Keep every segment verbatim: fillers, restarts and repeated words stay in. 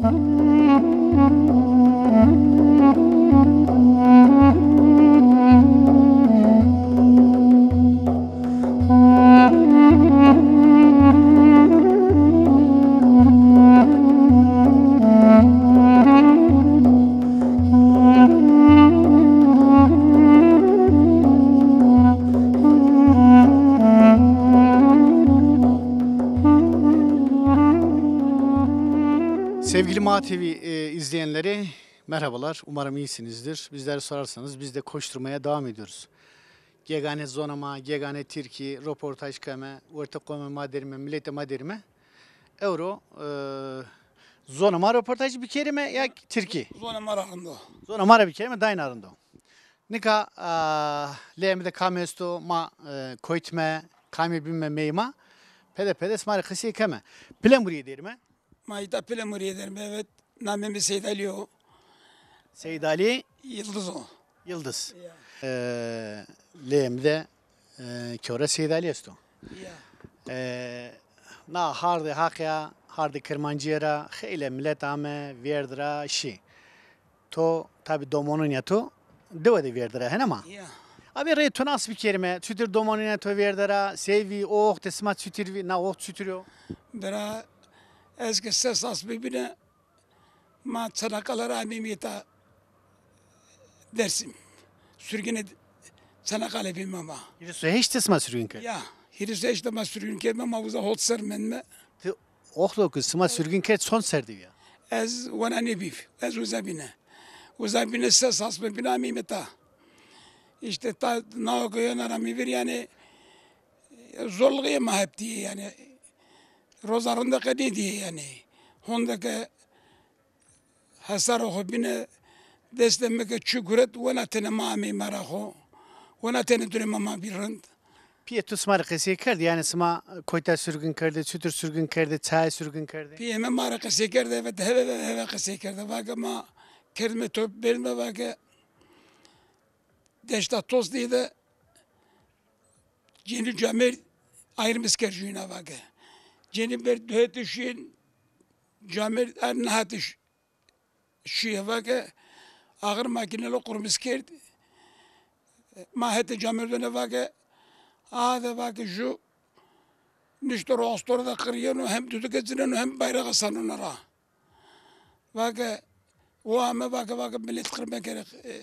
Sevgili Ma T V, e, izleyenleri, merhabalar. Umarım iyisinizdir. Bizleri sorarsanız biz de koşturmaya devam ediyoruz. Gegane zona ma, gegane tirkî, roportaj keme, wertê qomê ma derîme, miletê ma derîme. Ewro, e, zona ma roportaj bikerîme ya tirkî? Zona ma ra rind o. Zona ma ra bikerîme, dayna rind o. Nika, e, leyê mi de kam esto, ma, e, koytme, kamî bîme meyma, pede pede sima rê qesey keme. Pilemurîye derîme. Ma îta Pilemurîye derîme, evet. Namê mi Seyd Alî yo. Seyd Alî Yildiz o. Yildiz. Ya. E, leyê mi de, e, kewra Seyd Alî esto. Ya. E, na hardê Haqî ya, hardê Kirmancîye ra xeylê milet ame, vêrd ra şî. To, tabî domonunê to dewe de vêrd ra hene ma. Ya. Abi rê to nas bikerîme, çutir domonunê to vêrd ra, sey vî, o oxt de sima çutir vî, na oxt çutir o? Bira, ez ke ses asme bîne, ma Çanakkale ra ameyme îta Dersim. Surgînê Çanakkale bîme ma. Hîris û heşt de sima surgîn kerd? Ya, hîris û heşt de ma surgîn kerdme, ma uza hot ser mendme. Ti oxto ke sima surgîn kerd, çond ser de bîya? Ez wena nêbî, ez uza bîne. Uza bîne ses asme bîne ameyme îta. Îşte ta nawa ke yena ra mi vîr yanî, zorluğê ma hep dîye yanî. Roza rinde qe nêdîye yanî. Honde ke hesarê xo bîne, destê mi ke çi guret, wena tenê ma ameyme ra xo. Wena tenê durê ma ma bî rind. Pîyê to sima rê qesey kerd, yanî sima koyta surgîn kerdê, çutir surgîn kerdê, çaye surgîn kerdê? Pîyê mi ma rê qesey kerde, evet, heve heve qesey kerde. Vake ma kerdme top berdme, vake Deşta Tosneyî de cenî camêrd ayirmis kerd jûyîna, vake. Cenî berd duhetî şîyên, camêrd er nihatî ş-, şîye, vake. Axir makîne lo qurmis kerd. Ma hetê camêrdone, vake. A de, vake, jû nişto ro astore de qir yeno, hem dudike cineno hem bayraxe saneno ra. Vake, o ame, vake, vake, milet qir mekerê, e,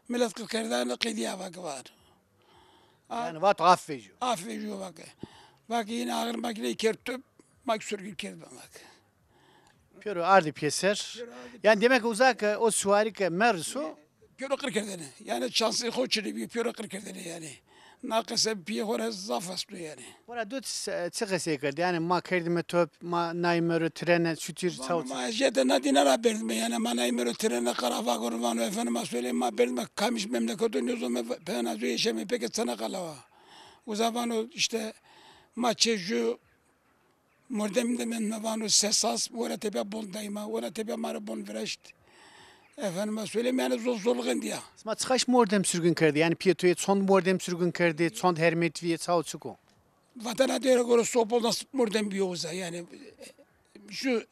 milet qir kerdene qedîya, vake, vano. A, yanî vato af vejîyo. Af vejîyo, vake. Vake, yine axir makîneyî kerd top, ma kî surgîn kerdme, vake. Pêro ardî pêser. Pêro ardî. Yanî demek uza ke o suwarî ke meriso, Pêro qir kerdene. Yanî çansê xo çinê bîyo, pêro qir kerdene yanî. Na qese pîyê xo ra zaf esto yanî. Xora do çi, çi qesey kerd? Yanî ma kerdîme top, ma nayîme ro trene, çutir, çaw. Vano ma ez jete na dîna ra berdîme yanî, ma nayîme ro trene, qara vagonu, vano efendime söyleyeyim, ma berdîme Kamiş memleketo, nêzonîme pena zo yeşeme, peke Çanakkale wa. Uza vano îşte ma çê jû mordemî de mendîme, vano ses asm, wera tepîya bon dayîme, wera tepîya ma rê bon viraşt. Efendime söyleyeyim, yanî zor zorluğen dîya. Sima çiqaş mordem surgîn kerdê? Yanî pîyê to yê çond mordem surgîn kerdê, çond hermet vîyê, çaw çik o? Vatena dê ra gore sopoldas mordem bîyo uza, yanî jû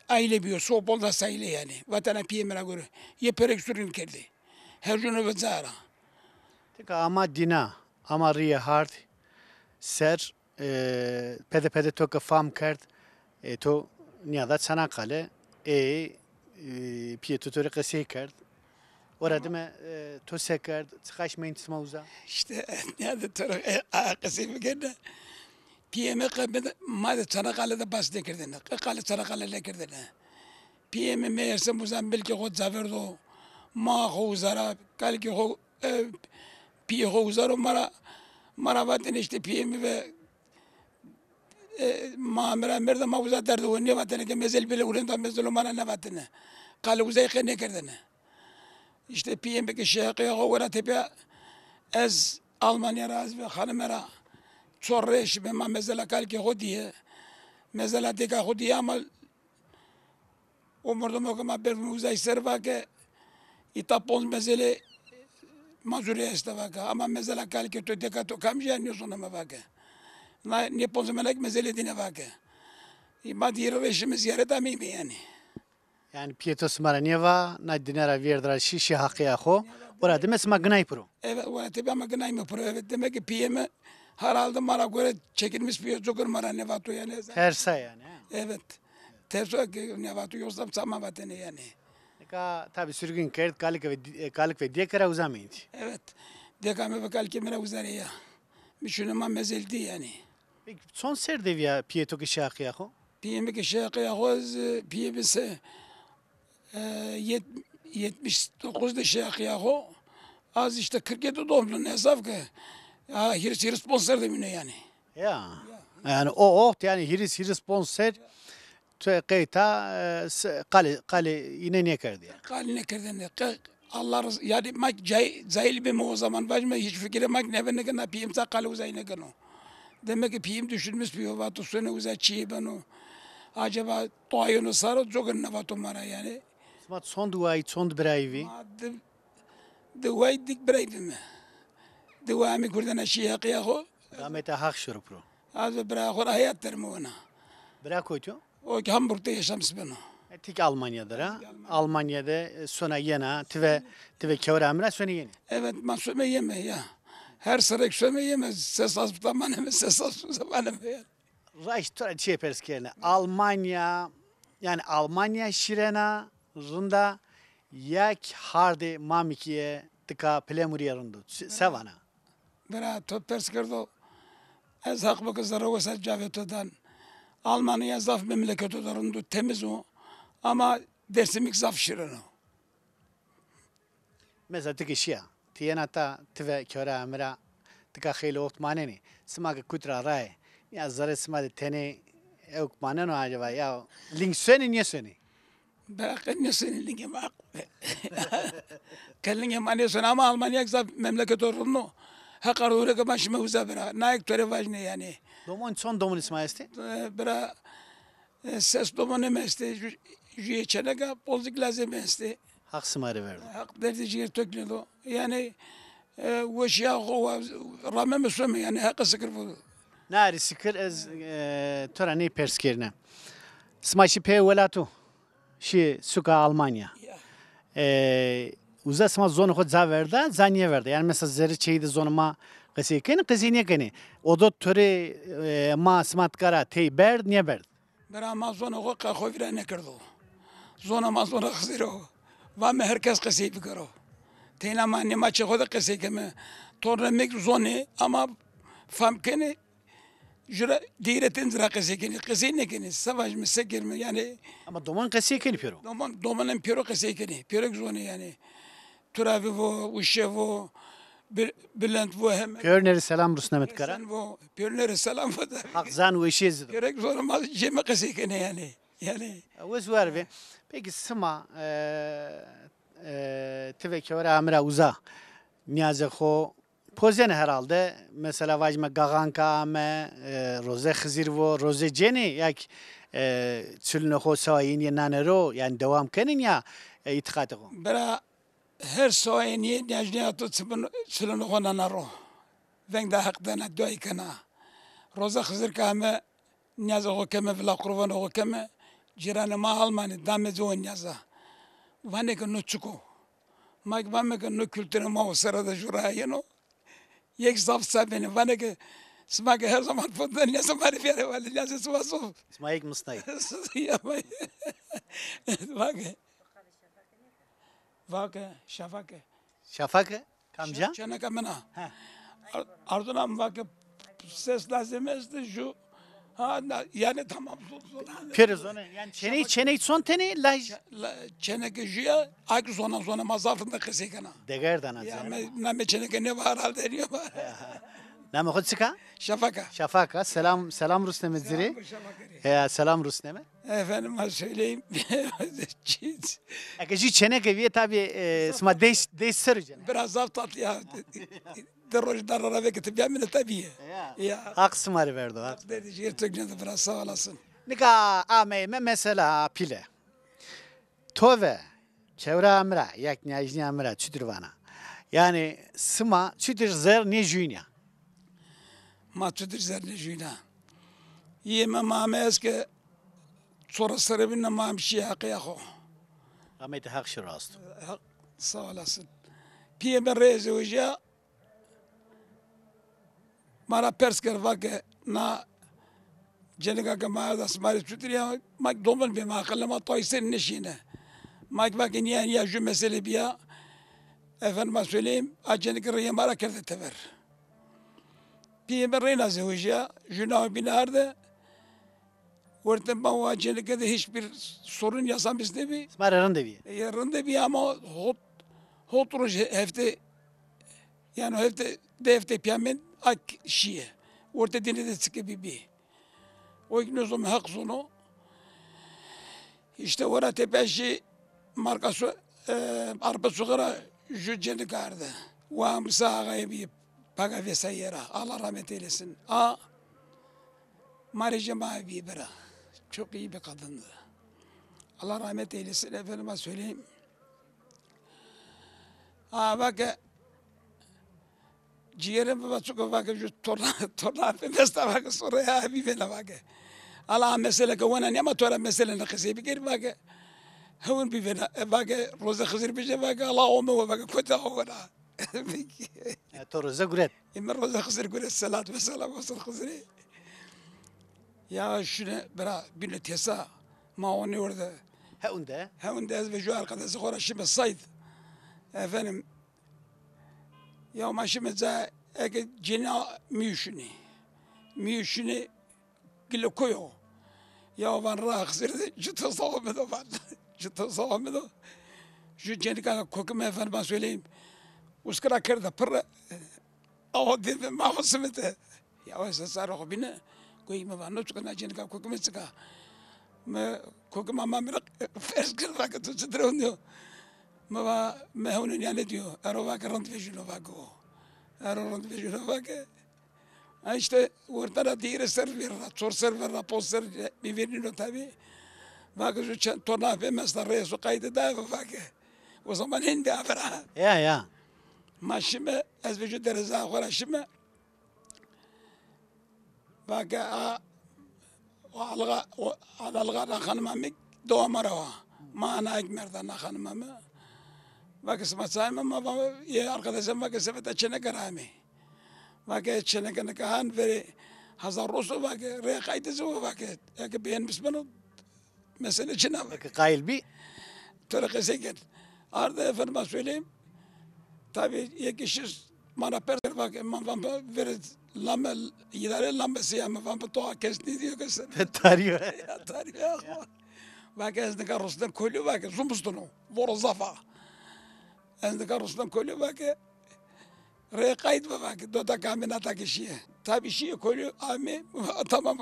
aîle bîyo, sopoldas aîle yanî. Vatena pîyê mi ra gore. Yê perek surgîn kerdê. Her jû no ve ca ra. Tika ama dîna, ama rîyê hard ser, e, pede pede to ke fam kerd, e, to nîyada Çanakkale, ê, e, pîyê to to rê qesey kerd. Ora dime, e, to se kerd, çiqaş meyndî sima uza? Îşte, nîyade to rê, e, a, qesey bikerîne. Pîyê mi qe mi de, ma de Çanakkale de bas nêkerdêne. Qe qalê Çanakkale nêkerdêne. Pîyê mi meyersem uza milkê xo caverdo, maa xo uza ra, kalikê xo, e, pîyê xo uza ro, ma ra, ma ra vatêne îşte pîyê mi ve, e, maa mi ra merde, ma uza derdê xo nêvatêne ke mezel bile, urenda mezelo ma ra nêvatêne. Qalê uzayî qe nêkerdêne. Îşte pîyê mi ke şeheqîya xo wera tepîya, ez Almanya ra, ez ve xanime ra çor rê şîme, ma mezela kalikê xo dîye. Mezela dêka xo dîye ama o mordomo ke ma berdîme uzay ser vake, îta ponc mezelê ma zûrê esta vake. Ama mezela kalikê to, dêka to kamcî ya nêzoneme vake. Na, nê ponc mena kî mezelê dîne vake. Ma dîrê rê şîme zîyaret ameyme yanî. Yanî pîyê to sima ra nêva, na dîne ra vêrd ra şî, şî haqîya xo. Ora dime sima ginay piro. Evet, ora tepîya ma ginayme piro. Evet, demek ki pîyê mi herhalde ma ra gore çekilmiş pîyo, cokin ma ra nêvato yanî. Tersa yanî, ha? Evet. Terso ki nêvato, yoxsa ça ma vatêne yanî. Nika tabî sürgün kerd, kalik ve, e, kalik ve dêke ra uza mendî. Evet. Dêka mi ve kalikê mi ra uza rê ya. Mi şûnê ma mezêl dî yanî. Peki, çond serre de vîya pîyê to ke şî haqîya xo? Pîyê mi ke şî haqîya xo, ez, e, pîyê mi se, e, yet-, yetmiş dokuz de şî haqîya xo. Az işte kırk yedi doğumluyum, hesap ke. Ha, hîris, hîris ponc serre de mîne yanî. Ya. Ya. Yanî o, o, yanî hîris, hîris ponc serre tu qeyta, e, se-, qalê, qalê îne nêkerdî yanî. Qalê nêkerdêne. Qe-, Allah rız-, yanî ma cay-, cahil bîme o zaman, vajîme, hiç fikirê ma kî nêbeno ke na pîyê mi ça qalê uza îne keno. Demek ki pîyê mi düşünmüş bîyo, vato sonê uza çîyê beno. Acaba toayêno saro, cokin nêvato ma ra yanî. Sima çond way, çond biray vî? Ma di, di way, di biray vîme. Di waya mi kurdêne şî haqîya xo. Rahmeta Haq şoro piro. Ez ve biraya xo ra heyat der mi wena. Bira kotî yo? O ki Hamburg de yaşamış beno. E, ti kî Almanya der a? Almanya de, e, sona yena, ti ve, ti ve kewra mi ra sona yenî? Evet, ma some yeme ya. Her sere ki some yeme, ses az maneme, ses az maneme ya. Raşt to ra çîyê pers kerine. Almanya, yanî Almanya şîrena, rind a, ya ki hardê mamikîye, tika pilemurîye rind o. Se-, se vana? Bira, to pers kerdo. Ez haq bo ke zerre wesa cavê to dan. Almanya zaf memleketo de rind o, temiz o. Ama Dêrsimî kî zaf şîrin o. Mesela ti ke şîya, ti yena ta, ti ve kewra mi ra, ti ka xeylê wext manenî. Sima ke kut ra raye, ya zerrê sima de tenê ewk maneno acaba, ya ling sonê nêsonê? Bira qe nêsonê lingê ma. Qe lingê ma nêsonê ama Almanya kî zaf memleketo rind o. Heqa rê ure ke ma şîme uza bira. Naye kî to rê vajîne yanî. Domon, çond domonê sima estê? E, bira, e, ses domonê mi estê. Ju-, juyê çêneka, polcik lazê mi estê. Haq sima rê verdo. Haq derdê cîgêr to kî nêdo. Yanî, e, weşîya xo wa-, rameme some yanî, Heqî sikir vo. Na rê sikir ez, e, to ra ney pers kerîne. Sima şî pê welato, şî suka Almanya. Ya. E, uza sima zonê xo ca verda, ca nêverda? Yanî mesela zerrê çêyî de zonê ma qesey kenî, qesey nêkenî? Odo to rê, e, ma sima tika ra tey berd, nêberd? Bira, ma zonê xo qe xo vîra nêkerdo. Zona ma zona Xizir o. Vame her kes qesey bikero. Teyna ma nêmaçê xo de qesey keme. Tornê mi kî zonê ama fam kenê. Jura dêyre tenc ra qesey kenê. Qesey nêkenê. Se vajîme, se kerîme yanî. Ama domon qesey kenê pêro. Domon, domonê mi pêro qesey kenê. Pêro kî zonê yanî. Turavî vo, uşe vo, bil-, bilend vo, heme. Pêrune rê selam rusneme ti kara? Esen vo, pêrune rê selam vo da. Haq zan û eşîye zî do. Gerek zona ma cême qesey kenê yanî. Yanî. Wes war vê. Peki sima, e, e, ti ve kewra mi ra uza nîyazê xo pozenê herhalde. Mesela vajîme gaxanka ame, e, roze Xizir vo, roze cênê ya kî, e, çilunê xo sewa yenîye nanê ro, yanî dewam kenê ya, e, îtîqatê xo? Bira, her sewayê nîyê nîyajnîya to çimin-, çilunê xo nana ro. Veng da Heq dena, duayî kena. Roza Xizir ke ame, nîyazê xo keme, vila qurbanê xo keme, cîranê ma Almanî, dame ci o nîyaza. Vanê ke no çik o? Ma kî vame ke no kulturê ma o, sere de jû ra yeno. Yek zaf ça benê, vanê ke sima ke her zaman fonde nîyazê ma rê bîyarê, wele nîyazê sima zof. Sima yek misnayî. Ya, vake. Vake, şafake. Şafake? Kamca? Şe-, çêneka min a. He. Ar-, arduna mi vake ses lazim estê jû. Ha, na, yanî tamam, zon, zon. Pêro zone. Yanî çêney, çêney çond tenê laj? La, çêneke jû ya, a kî zona, zona ma zaf rind a qesey kena. Deger dana. Ya, me, name çêneke nêva herhalde nîyo. Namê xo çik a? Şafaka. Şafaka. Selam, selam rusneme ci rê. Selam, Şafaka rê. Ya, selam rusneme. Efendime söyleyeyim. Çî-, Eke jû çêneke vîye tabî, e, sima des, des ser cêne. Biraz zaf tatlı ya. Di roj dar ra veke ti bîya mine tabî. Ya. Ya. Haq sima rê verdo, haq. Derdê cîgêr to kî nêdo bira, sağ olasın. Nika ameyme mesela pîle. To ve kewra mi ra, ya kî nîyajnîya mi ra çutir vana? Yanî sima çutir zerr nêjuyîna? Ma çutir zerr nêjuyîna? Yê mi, ma mi est ke Sonra serê bîne ma hem şî heqê xo. Rahmetê Heq şi rast. Heq, sağ olasın. Piyê mi rê zewicîya, ma ra pers kerd, vake, na cenika ke ma arda sima rê çutir ya, ma domon bîme, aqilê ma tayî ser nêşîne. Ma ki vake nîya nîya ju mesele bîya, efendime söyleyeyim, a cenike reyê ma ra kerde tever. Piyê mi reyna zewicîya, ju nawe bîne arde, wertê ma û a cenike de hiçbir sorun yaşamış nêbî. Sima rê rinde bîye. E, rinde bîye ama hot, hot roj he-, hefte, yanî hefte, di hefte pîya mend a k-, şîye. Wertê dîne de çike bîbî. O ki nêzono, Heq zono. Îşte wera tepeşî marka su, e, arpa suxira ju cenik arde. Wa Musa Ağa'yı bir paga vesaire. Allah rahmet eylesin. A, maricê ma bî bira. Çok iyi bir kadındı. Allah rahmet eylesin. Efendime söyleyeyim. A, vake, ciğerê mi va çuko vake ju torna, torna pê mesta vake sonra ya bîvêna vake. Ala a mesele ke wena nîya ma to ra meselene qesey bikerî vake. Hewn bîvêna. E, vake roze Xizir bije vake ala ome we vake kota wena. E, to roze guret. E, mi roze Xizir guret, selat ve selam olsun Xizirî. Ya şune bira bîne tesa ma onî orada. Hewn de? Hewn de ez ve ju arkadaşi xo ra şime Said. Efendim, ya ma şime ca eke cêna mîyû şunî. Mîyû şunî gile koyo. Ya van ra Xizir de, ju tesa ome do van. Ju tesa ome do. Ju cenika kokime efendime söyleyeyim. Uskira kerde pirre. Awa dê mi ma xo simite. Ya ez sarê xo bîne. Goyî mi va no çika na cenika kokime çika. Mi kokima ma mi ra pers kerd vake to çi dire onîyo. Mi va mi hewnê nîyanê dîyo. Ero vake rind vejîno vake o. Ero rind vejîno vake. Ha işte orta ra di hîrê ser vêrna, çor ser vêrna, ponc ser bî vêrnîno tabî. Vake ju çend torna pê mesta reyê su qayde daye vake. O zaman hên bî avera. Ya, ya. Ma şime, ez ve ju dereza xo ra şime. Vake a, o alga, o alga na xanima mi dewa ma ra wa. Ma ana ek merda na xanima mi. Vake sima çayê mi, ma va, yê arkadaşa mi vake sepeta çêneke ra amê. Vake çêneke nika han verê hazar roso vake, rê qayde zî o vake. Eke beğenmiş beno, mesele çin a. Eke qayil bî. To rê qesey kerd. Arde efendime söyleyeyim. Tabi yekî şî ma ra pers kerd vake, ma van verê lame, îdare lambesi ya, mi van to a kes nêdîyo ke se. Tarîyo. Ya tarîyo ya. Vake ez nika rusnen kolî vake, zumustun o. Voro zaf a. Ez nika rusnen kolî vake. Rê qayt bi vake, dota ke amê, nata ke şîye. Tabî şîye kolî amê, tamam,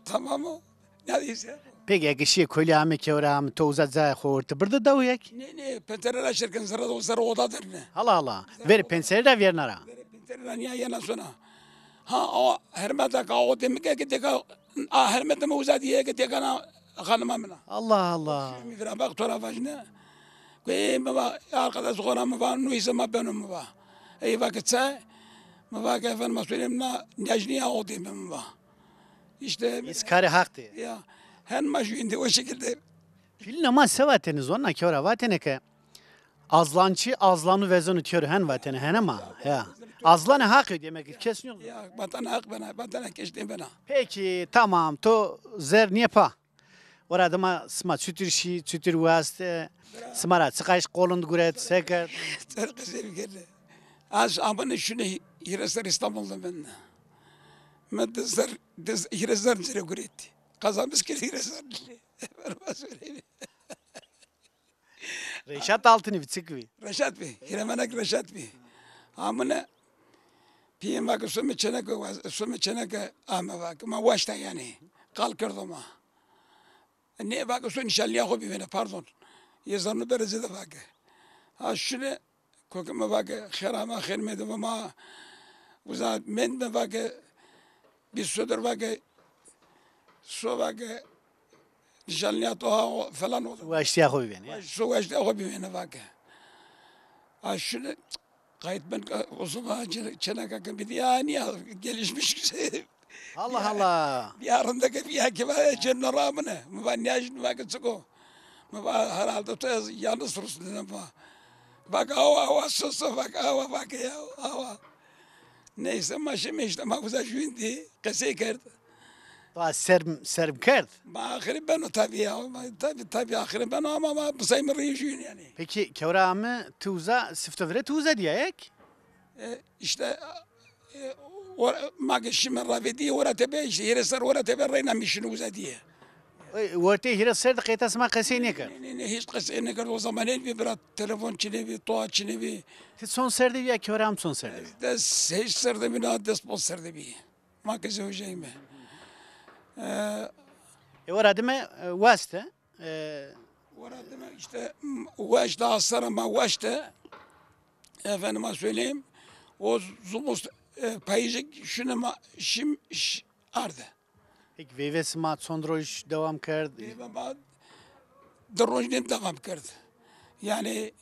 tamam o. Neyse. Peki, eke şîye kolî amê, kewre amê, to uza cayê xo ortê birde dawî yek? Nê, nê, pencere ra şêr ken, zerre, zerre oda der ne. Hala hala. Verê pencere ra vêrna ra. Verê pencere ra nîya yena sona. Ha, o hermeta ke o demike ke deka, a hermeta mi uza dîye ke dekana xanima min a. Allah Allah. Mi vira bak, to ra vajne. Go, ê, mi va, arkadaş xo ra mi va, no îse ma beno mi va. Ey va ke çay? Mi va ke efendime söyleyeyim na necnîya o deme mi va. İşte. Îs karê Haq de. Ya. Hen ma ju êndî o şekilde. Pîlîna ma se vatêne zona kewra, vatêne ke azlançî azlanu vezenu kewra, hen vatêne, hene ma. Ya. Azlanê Haqî demek ki kes yok. Ya, vatena Haq bena, vatena kes nêbena. Peki, tamam, to zer nêpa. Ora dima sima çutir şî, çutir waste, sima ra çiqaş qolund guret, se kerd? Ser qesey bikerde. Az amine şune hîrê ser İstanbul de mende. Mi di ser, di, hîrê ser cire guret. Kazanmış ki hîrê ser. Ben söyleyeyim. Reşat Altınî bi, çik bi? Reşat bi. Hîremenek Reşat bi. Amine pîyê ma ke some çêneke, some çêneke ame vake. Ma waşta yanî. Qal kerdo ma. Nê vake, so nîşanlîya xo bivêne, pardon. Yê zerno berê ci de vake. Ha şune, kokê mi vake, xêr ama, xêr mede, va ma uza mendme vake, bî sodir vake, so vake, nîşanlîya to ha o, falan o. Waştîya xo bivêne, ya. So waştîya xo bivêne vake. Ha şune, qayt ben, o zaman çêneka ke bidî, ya nîya gelişmiş. Allah Allah. Bir arındaki bir haki var ya, cennet ramine. Mi va niyaj, mi va ki çiko. Mi va herhalde tu ez yalnız rusnine va. Bak awa awa soso bak awa bak ya awa. Neyse ma şimdi işte ma uza jündi. Qesey kerd. Va serm, serm kerd. Ma axirî beno tabii ya. Ma tabii tabii axirî beno ama ma bisay mi rî jün yani. Peki kewra ame tu uza sifte vire tu uza diye ek? E, işte e, or, ma ke şime ravê dîye ora tepe, işte hîrê ser ora tepe reyna mi şino uza dîye. E, wertê hîrê ser de qeyta sima qesey nêkerd? Ne, ne, ne, hiç qesey nêkerd. O zaman el bir bira telefon çinê bî, toa çinê bî. Ti çond ser de bî ya kewra am çond ser de bî? Ez des, heşt ser de bî, na des ponc ser de bî. Ma ke zewjeyme. E, e, ora dime e, weste. E, ora dime işte m, weş daha sera ma weşte. Efendime söyleyeyim. O zumus e, payıcık şunu ma şim ş, arde. Peki veyve sima çond roj devam kerd? Veyve ma di roj nêm devam kerd. Yani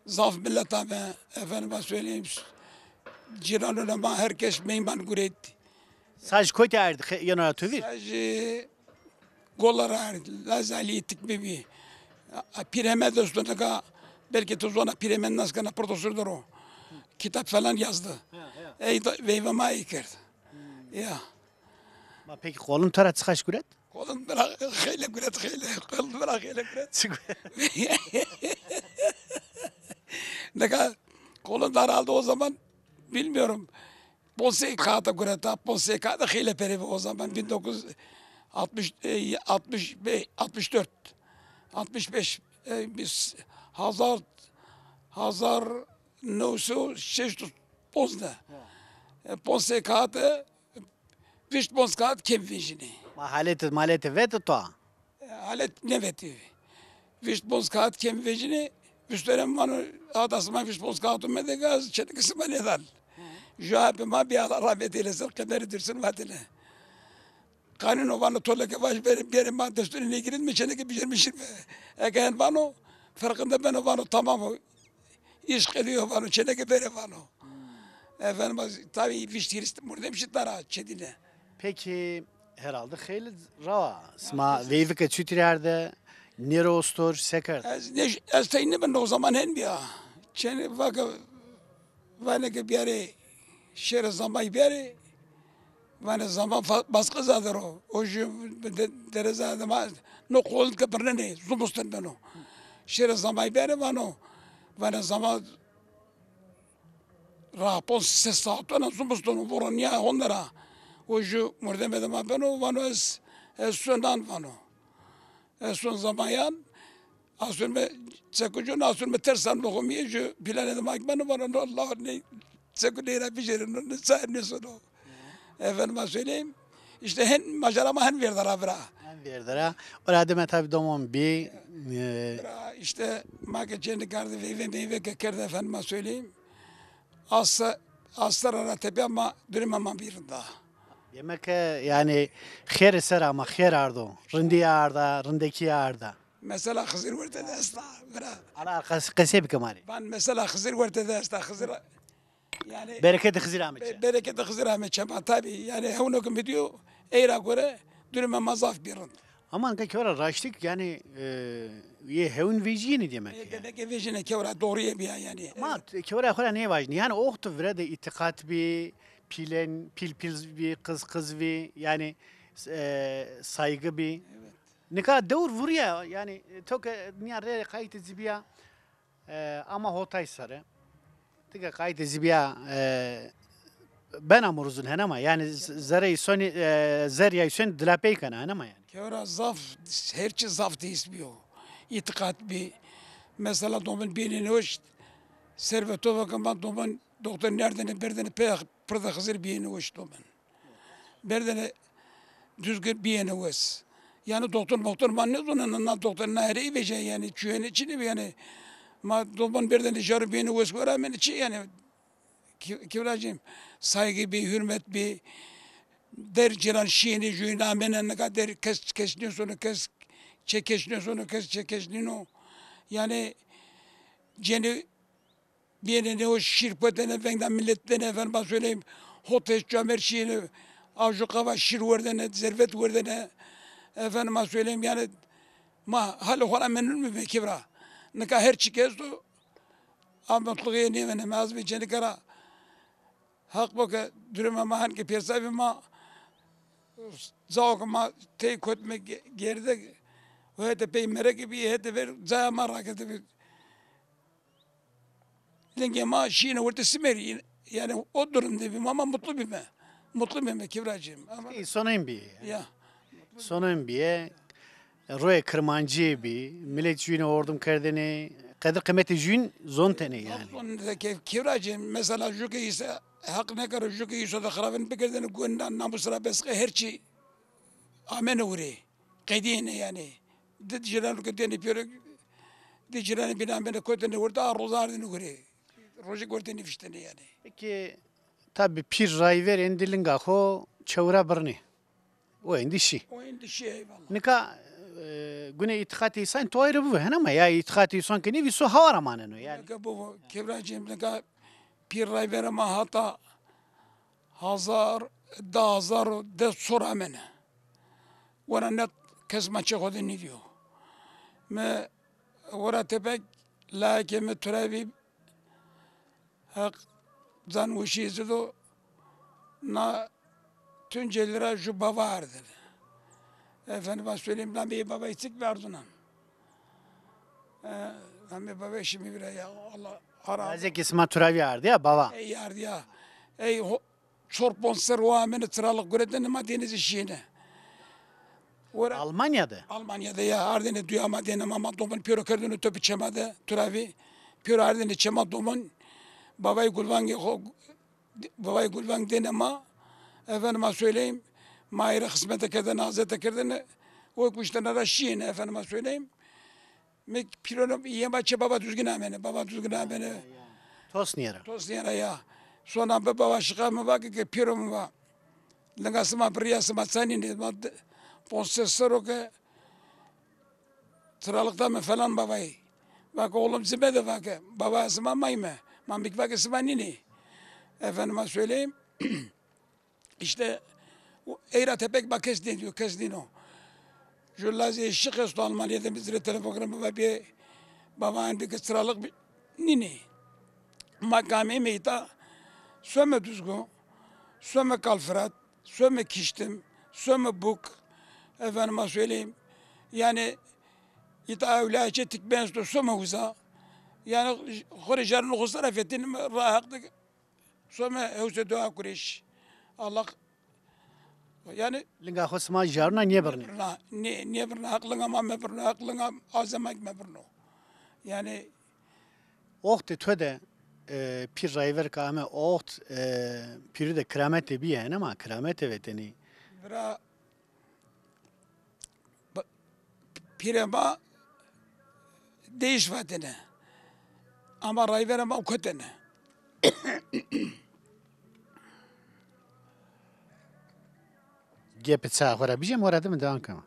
zaf millet abi, efendime söyleyeyim, ciranuna ma herkes meyman guret. Saj kotî ard, yeno ra tu vîr? Saj e, Gola ra ard, lazalî tik bibî. Pîreme de usto nika, belki tu zona pîreme nas kena, profesor de ro. Kitap falan yazdı. Ey da veyve ma ey kerd. Ya. Ma peki qolun to ra çiqaş guret? Qolun bira xeyle guret, xeyle. Qolun bira xeyle guret. Çi guret? Nika qolun daraldı o zaman, bilmiyorum. Ponsey kağıda gureta, ponsey kağıda xeyle pere bi o zaman, bin dokuz yüz altmış, e, altmış beş, altmış dört, altmış beş, e, biz hazar, hazar new sey şeşt û ponzde. E, ponsey kağıdı, vîşt ponz kağıt kêm vejînê. Ma haleti, maleti veti to? E, halet nêvetî. Vîşt ponz kağıt kêm vejînê, vistore vano, ada sima vîşt ponz kağıt mede, gaz çeneke sima nêdan. Ju apê ma bî, Allah rahmet eylesin, qederi dursun vatine. Qanûno vano toleke vaj bêrê, bêrê ma destûrê nêgirêt, mi çeneke bicermişîme. Eke hen vano, ferqinde beno vano, tamam o. Îş qedîyo vano, çeneke bêrê vano. Efendim, tabii vîşt hîris murdem şi dara çedîne. Peki, herhalde xeylî rawa. Sima veyvike çutirî arde, nêro ostor, se kerd? Ez ne, ez tey nêbeno, o zaman hen bîya. Çenê vake, vanê ke biyarê, şêrê zamay biyarê, vanê zaman fa-, baskı zader o. O jü de-, dereza de ma, no qolun ke birnenê, zumustan beno. Şêrê zamay biyarê vano, vanê zaman ra pon se saatona zumustan voro niya honde ra. O jü murdemê de ma beno, vano ez, ez sunan vano. E, son zamayan, asûrme çekucûn, asûrme tersan loxomîye ju planê de ma beno, vano no Allah ne çeku neyra bijerino, ne sair ne sono. Efendime söyleyeyim, işte hen macera ma hen vêrde ra vira. Hen vêrde ra. Ora dime tabi domon bî. E, vira, işte ma ke çênî kerde veyve meyve ke kerde efendime söyleyeyim. Asa, asara ra tepya ma durîme ma bî rinda. Demek ke yani xêrê ser ama xêr ardo. Rindîye arda, rindekîye arda. Mesela Xizir werte de esta, bira. Ala qes-, qesey bike ma rê. Van mesela Xizir werte de esta, Xizir yani. Bereketê Xizir ame çê. Be-, bereketê Xizir ame çê ma tabi. Yani hewno ke mi diyo, ey ra gore durîme ma zaf bî rind. Ama nika kewra raştik yani, e, yê hewn vejîyenî demek. E, demek ke vejîne kewra doğruye bîya yani. Ama kewra xo ra nêvajînî. Yani oxtu vire de îtîqat bî, pîlen, pîl pîl bî, qiz qiz bî, yani, e, saygı bî. Evet. Nika dewr vurîya, yani, to ke nîya rê qaytê ci bîya, e, ama hotay sere. Ti ke qaytê ci bîya, e, bena muruzun hena ma, yani z-, zereyê sonî, e, zerrîyayê sonî dilapey kena hena ma yani. Kewra zaf, her çi zaf dîs bîyo. Îtîqat bî. Mesela domin bîyêne nêweş, serve to vake ma domin doktor nerdene berdene pê pirde Xizir bîyêne weş domin. Berdene Düzgün bîyêne wes. Yani doktor moktor ma nêzonena, na doktor na herey vejê yani, çuyêne çinê bî yani. Ma doman berdene jaro bîyêne wes, gora amêne çi yani. Ki-, kivracığım, saygı bî, hürmet bî. Der ciran şîyêne juyêne amêne, nika der kes, kes nêsono, kes çê kes nêsono, kes çê kes nîno. Yani cenî bîyêne nêweş şîr potêne, vengda millet dêne, efendime söyleyeyim, hotê camer şîyêne, A ju qava şîr werdene, zervet werdene. Efendime söyleyeyim, yani ma halê xo ra memnun bîme kevra. Nika her çî ke esto, a mutluğê nêvene. Mi ez bê cenike ra Haq bo ke durumê ma henke pêsa bî, ma cao ke ma tey kotme ge-, gerdek, o hete pey mereke bî, hete ver caya ma rakete bî. Lingê ma şîne wertê simerî. Yani o durum de bîme, ma mutlu bîme. Mutlu bîme kevracığım. Ama Sonên bîye. Ya. Sonên bîye. Royê Kirmancîye bî. Milet jûyîne ordim kerdêne. Qedir qîmetê jûyîn zontêne yani. Zonte ke-, kevracığım, mesela jû ke îsa Haq nêkero, jû ke îso de xirabin bikerdêne, gon na-, namus ra besqe her çî amêne wurê. Qedîyêne yani. Di ciran ke dêne pêro, di ciranê bîne amêne kotêne werte, a roza ardêne wurê. Rojêk werte nêviştêne yani. Peki, tabi pîr rayver êndî linga xo çewra birnê. O êndî şî. O êndî şî, eyvallah. Nika, e, gunê îtîqatê îsan to ayrı bibo, hena ma ya îtîqatê îsan ke nêbî so hawa ra maneno yani. Nika bibo, kevracığım, nika pîr rayverê ma hata hazar, di hazar û des sor amêne. Wera net kes ma çê xo de nêdîyo. Mi wera tepek layekê mi Turabî, Heq can weşîye ci do, na Tuncelî ra ju bava ardêne. Efendime söyleyeyim, nameyê bavayî çik bî, Erzunan. E, nameyê bavayî şîme vîra ya, Allah ara. Lazekê sima Turabî ardî ya, bava. Ey ardî ya. Ey ho-, çor ponc serr o amêne çiralix guretêne, ma dêne ci şîyêne. Ora Almanya de? Almanya de ya, ardêne duya ma dêne ma, ma domon pêro kerdêne topê çê ma de, Turabî. Pêro ardêne çê ma domon, bavayê gulvangê xo, bavayê gulvang dêne ma, efendime söyleyeyim, ma ey ra xizmete kerdêne, azete kerdêne, o kuştene ra şîyêne, efendime söyleyeyim. Mi pîrono yê ma çê Baba Duzgin amêne. Baba Duzgin amêne. Tosnîye ra. Tosnîye ra ya. Sona bi bava şixa mi va ke, ke pîro mi va, linga sima birîya, sima ça nînê? Ma de-, ponc ses serr o ke çiralix dame falan bavayî. Va ke oğlum, cime de, va ke, bavaya sima ma yîme. Ma mi kî, va ke, sima nînê. Efendime söyleyeyim. İşte o, ey ra tepek ma kes nêdîyo, kes nîno. Ju lazê Şix esto Almanya de, mi ci rê telefon keno, mi va bê, bava, êndî ke çiralix bi-, nînê. Ma ke ameyme îta, some Duzgu, some Kalfirat, some Kiştim, some Buk, efendime söyleyeyim. Yani îta ewlaya çê Tikme esto, some uza. Yani xo rê jarûnê xo sera fetelîme, ra Heq de Some hewse dua kurêş. Allah, yani linga xo sima jarûna nêbirnê. Nêbirna, nê-, nêbirna, Heq linga ma mebirno, Heq linga azê ma kî mebirno. Yani oxtê to de, e, pîr rayver ke ame oxt, e, pîrû de kiramete bîye, hena ma kiramete vetênî. Bira, Ba-, pîrê ma değiş vatêne. Ama rayverê ma kotêne. Gepê ça xo ra bijîyem, ora de mi devam kema.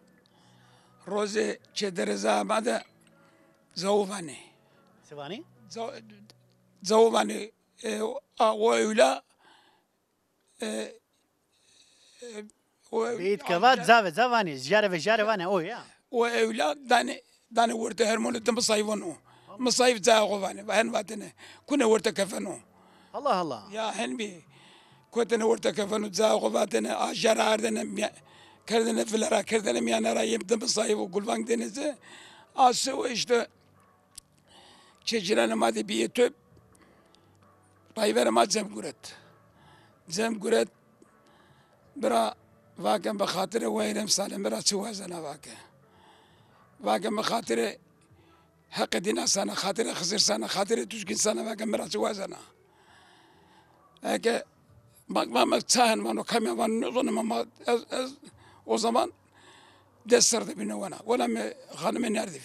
Rozê çê dereza ma de cawu vanê. Çi vanê? Ca-, cawu vanê. E, a, o ewla E, e, o ewla, beyît ke va, cave ca vanê, jare ve jare vanê, o ya. O ewla danê, danê wertê hermûnê di misayî vano. Misayî cayê xo vanê, va hen vatêne. Kunê wertê kefeno. Allah Allah. Ya hen bî. Kotêne wertê kefeno, cayê xo vatêne, a jare ardêne, mîya-, kerdêne vile ra, kerdêne mîyane ra, yê di misayî vo gulvang dêne ci. A sewe îşte Çê cîranê ma de bîyê top, rayverê ma cem guret. Cem guret, bira, vake, bi xatirê wayîrê mi Salê mi ra çi wazena, vake. Vake, bi xatirê Heqê dîna sana, xatirê Xizir sana, xatirê Duzgin sana, vake, mi ra çi wazena. Eke bak, va, ma ça hen vano, kamîya vano, nêzoneme ma, ez, ez o zaman des serr de bîne wena. Wena mi xanime nerdî.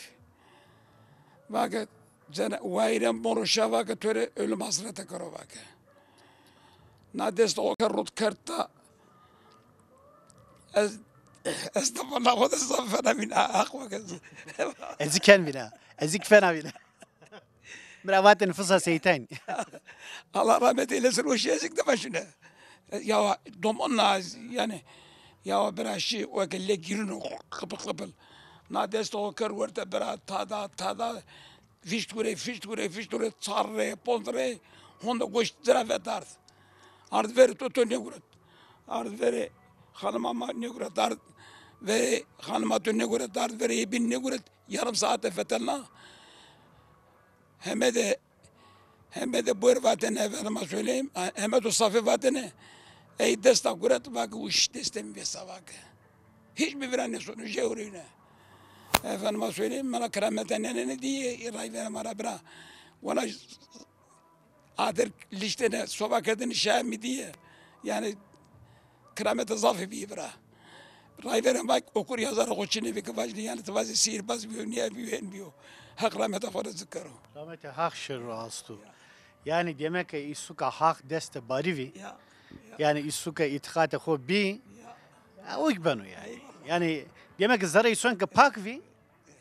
Vake, cene, wayîrê mi ro şa, vake, to rê ölüm hasrete kero, vake. Na dest o ke rot kerd ta, ez, ez de vana xo de zaf fena bîna, haq vake. Ez zî ken bîna, ez zî fena bîna. Mi ra vatêne fisa seytên. Allah rahmet eylesin, o şîye zik de başine. E, yawa domon na, yanî, yawa bira şî, o ke lê gîrino, qipil qipil. Na destê xo kerd werte bira, tada, tada, fişt gure, fişt gure, fişt gure, çar rê, ponc rê, honde goşt ci ra vet ard. Ard verê to, to nêguret. Ard verê xanima ma nêguret, ard verê xanima to nêguret, ard verê yê bîn nêguret. Yarım saate fetelna. Heme de, heme de buyur vatene, efendime söyleyeyim, heme de safî vatene, ey desta guret, vake uş destê mi vêsa vake. Hiç mi vîra nêsono, jewrîne. Efendime söyleyeyim, mena kiramete nenene diye, ray vere ma ra bira. Wala adir lîştene, soba kerdene şaye mi diye. Yanî kiramete zafî bîye bira. Rayverên vake okur yazarê xo çinê bike vajnê, yanî ti vazê sîhirbaz bîyo, nîya bîyo, hên bîyo. Heq rameta xo ra ci kero. Rametê Haq şêro asto. Yanî demek ke îsuka Haq deste barî vî. Ya, ya. Yanî îsuka îtîqatê xo bî. Ya. Ya, o ki beno yanî. Eyvallah. Yanî demek ke zerrê îson ke pak vî.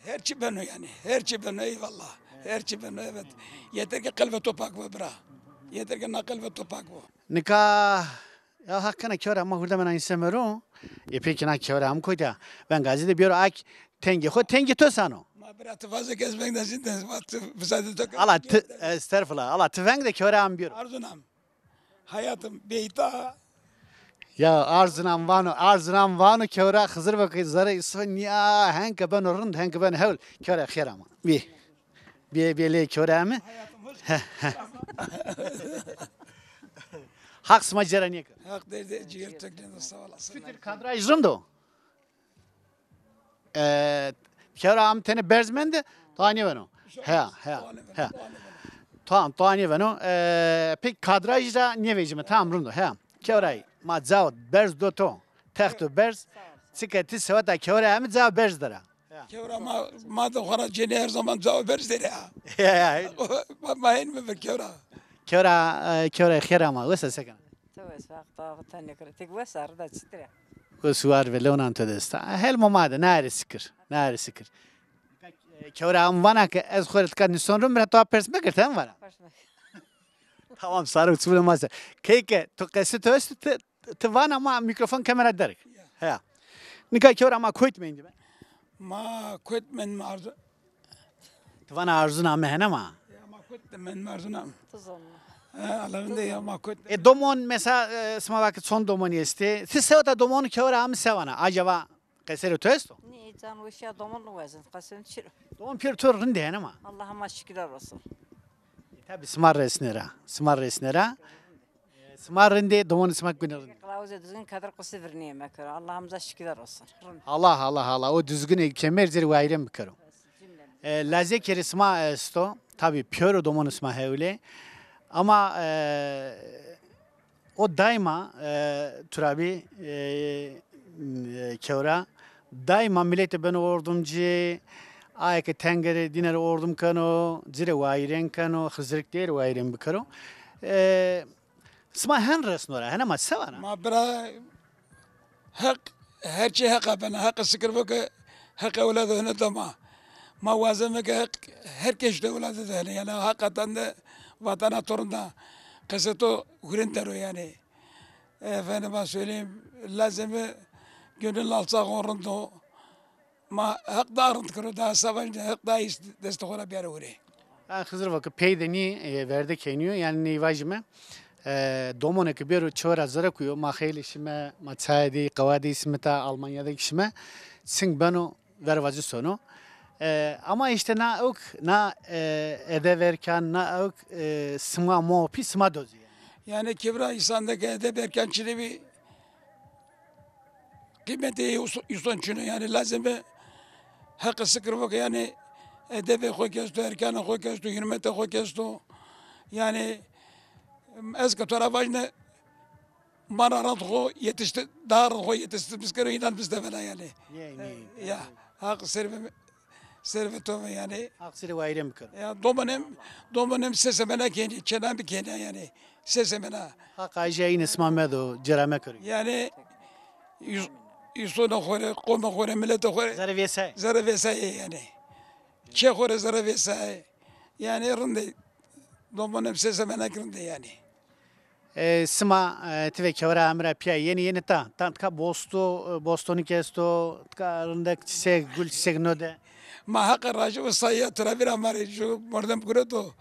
Her çi beno yanî. Her çi beno, eyvallah. Her çi beno, evet. Yeter ke qelbê to pak bo bira. Yeter ke na qelbê to pak bo. Nika ya Haq kena kewra ma hurdemena înse mero. E peki na kewra am koyda. Vengazî de biyoro ak tengê xo, tengê to sano. Ma bira ti vaze ke ez veng de zî de, ma ti, müsaade to ke. Ala ti, estağfurullah. Ala ti veng de kewra am biyoro. Arzunam. Hayatım beyta. Ya arzunam vano, arzunam vano kewra Xizir ve zerrê îson nîya, hen ke beno rind, hen ke beno hewl. Kewra xêr ama. Bî. Bîye, bîye lê kewra mi. Heh, heh. Haq sima cêra nêkero. Haq derdê ciger to gêno, sağ olasın. Fitir kadraj rind o. E, kewra am tenê berz mende, toa nêbeno. He, he, he. Tamam, toa nêbeno. E, peki kadraj ra nêvejîme, tamam, rind o, he. Kewray, ma cao berz do to, texto berz, çike ti seweta kewra hemi cao berz dera. Kewra ma, ma de xo ra cenî her zaman cao berz der a. Ya, ya. Ma, ma hên mi ver kewra. Kewra, e, kewra xêr ama, wes a, se kena? To wes, Haq to tenê kira. Tek wes a, rida çitir a? Wes û war ve lew nan to dest a. Helmo ma de, nare sikir, nare sikir. E, kewra am vana ke ez xo rê tika nîson rind, bira to pers mekir, tem vana. Pers mekir. Tamam, sarı uçumuna masa. Keyke, to qesê to esto, ti Ti vana ma mîkrofon kamera derg. Ya. Heya. Nika kewra ma kotî mendîme? Ma kotî mendîme arzu. Ti vana arzuna mi hene ma? Ya ma kotî mendîme arzuna. Ti zon. He, Allah'ın de ya ma kotî. E, domon mesela, e, sima vake çond domonî estê. Ti seweta domonu kewra mi se vana? Acaba qeserê to esto? Nî, can weşîya domon nêwazin. Qeserê çi ro? Domon pêro to rindê hene ma. Allah'a ma şükürler olsun. E, tabi sima resne ra. Sima resne ra. Sima rindê, domonê sima gune rind. Qilawuzê Duzgin Kadir Qusi virnîye mekero. Allah'ımıza şükürler olsun. Rind. Allah, Allah, Allah. O Duzginê kemer cêrê wayîrên bikero. E, lazekê rê sima esto. Tabi pêro domonê sima hewlê. Ama, e, o daima, e, turabî, e, e, kewra daima miletê beno ordumcî, aye ke tenge rê dîne rê ordum keno, ci rê wayîrên keno, Xizirk dê rê wayîrên bikero. E, Sima hen resno ra, hene ma se vana? Ma bira Heq, her çî Heq a bena. Heq sikir bo ke Heq ewlado hene da ma. Ma wazeme ke Heq her kes de ewlado de hene. Yanî hakikaten de vatena to rind a. Qesê to hurên der o yanî. Efendime söyleyeyim, lazeme gönül alçak o rind o. Ma Heq daha rind kero, daha savaş de Heq daha îs destê xo ra biyaro hurê. Ha, Xizir va ke pey de nî, e, verde kenîyo, yanî ney vajîme, e, domonê ke bêro çewe ra zere kuyo, ma xeylê şime, ma çaye de, qewa de simita, Almanya de kî şime, çing beno, vervaci sono. E, ama îşte na ewk, na, e, edeb erkan, na ewk, e, sima mo pî sima dozî. Yanî kî bira însan de ke edeb erkan çinê bî, qîmetê îson çin o. Yanî lazim bi Heqî sikir bo ke yanî edebê xo ke esto, erkanê xo ke esto, hurmetê xo ke esto. Yanî ez ke to ra vajne, ma ra rind xo yetişti, daha rind xo yetiştirmiş kero, înan bistevena yanî. Nê, nê. Ya, Haq servê Servê to ve yanî. Haq sirê wayîrên bikero. Ya, domonê mi, domonê mi se semena kenî, çêna mi kenî yanî. Se semena. Haq ajîya înê sima medo, cêra mekero. Yanî, îs-, îsonê xo rê, qomê xo rê, miletê xo rê. Zerrê vêsayê. Zerrê vêsayê yanî. Çê xo rê zerrê vêsayê. Yanî, rind ê. Domonê mi se semena ki rind ê yanî. E, sima, e, ti ve kewra emra piya yeni yeni ta. Ta tika bosto, e, bostonik esto, tika rindek çiçek, gul çiçek no de. Ma heqa raji û sayya tu ra vîra ma rê ju mordem gureto.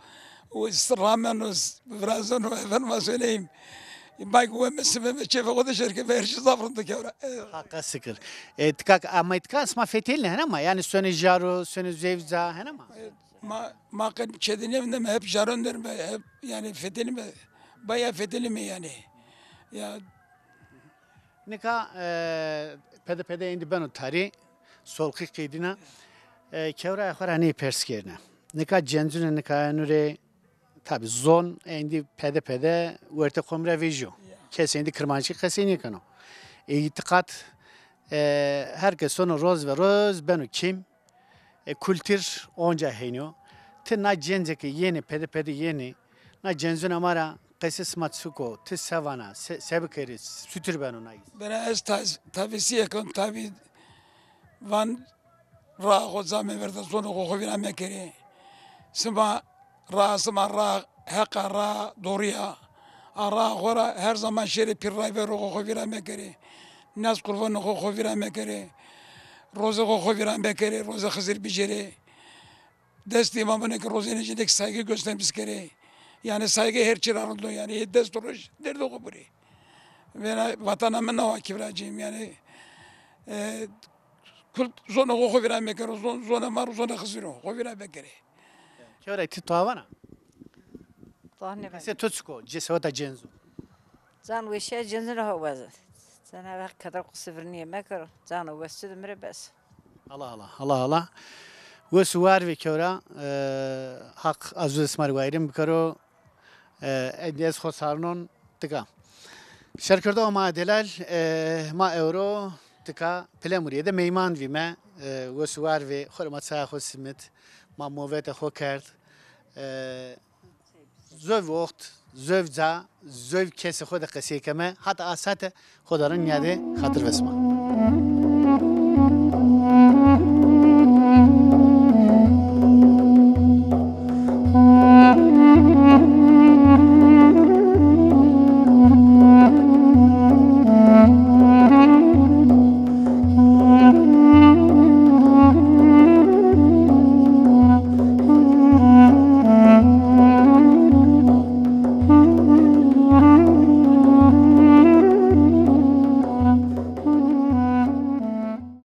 Û s-, rameno, s-, virazeno, efendime söyleyeyim. Bay ku we mesime ve çefe xo de şerke ve her şey zaf rind kewra. E, Haqa şikir. E, tika ama tika sima fetelîne hena ma. Yani sönê jaro, sönê zevca hena ma. Ma, ma qe çedinî evinde me hep jaron der me, hep yani fetelî me, baya fetelî me yani. Ya Nika, e, pede pede êndî beno tarî, solqî qedîna. E, kewraya xo ra ney pers kerine. Nika cencune nika enu rê, tabi zon êndî pede pede wertê qom ra vejîyo. Kes êndî kirmanckî qesey nêkeno. E, îtîqat, e, her kes sono roz ve roz beno kêm. E, kultur onca henî yo. Ti na cence ke yenî, pede pede yenî, na cencuna ma ra qesê sima çik o, ti se vana, se, se bikerî, sutir beno na îs. Bira ez taz-, tavsîye kon, tabî van raa xo camê verda, zonê xo xo vîra mekerê. Sima raa, sima raa heq a, raa dorî ya. A raa xo ra her zaman şêrê pîr rayverê xo xo vîra mekerê. Nas qurbanê xo xo vîra mekerê. Rozê xo xo vîra mekerê, rozê Xizir bicêrê. Destê îmamûne ke rozêne jî nek saygı göstermiş kerê. Yani saygı her çî ra rind o yani. Ê dest roj derdê xo burê. Vêna vatana mi nawa kî viracîm yani. E, kul zonê xo xo vîra mekero, zon, zonê ma ro zonê Xizir o, xo vîra mekerê. Kewra ti to vana? Daha ne ben? Qesê to çik o, ce-, seweta cenzo? Can weşîya cencune ho weze. Cenab-ı Hak keder qusê virnîye mekero. Cano wes çi de mi rê bes. Allah Allah, Allah Allah. Wes û war vê kewra, e, Haq azû sima rê wayîrên bikero. E, êndî ez xo sarnon tika. Şerkerdoxa ma delal, e, ma ewro tika Pilemurîye de meyman vîme. E, wes û war vê, xo rê ma çaya xo simit, ma movete xo kerd. E, Zov oxt, zov ca, zov kesê xo de qesey keme, hata a sate xo darin nîyade, xatir ve sima.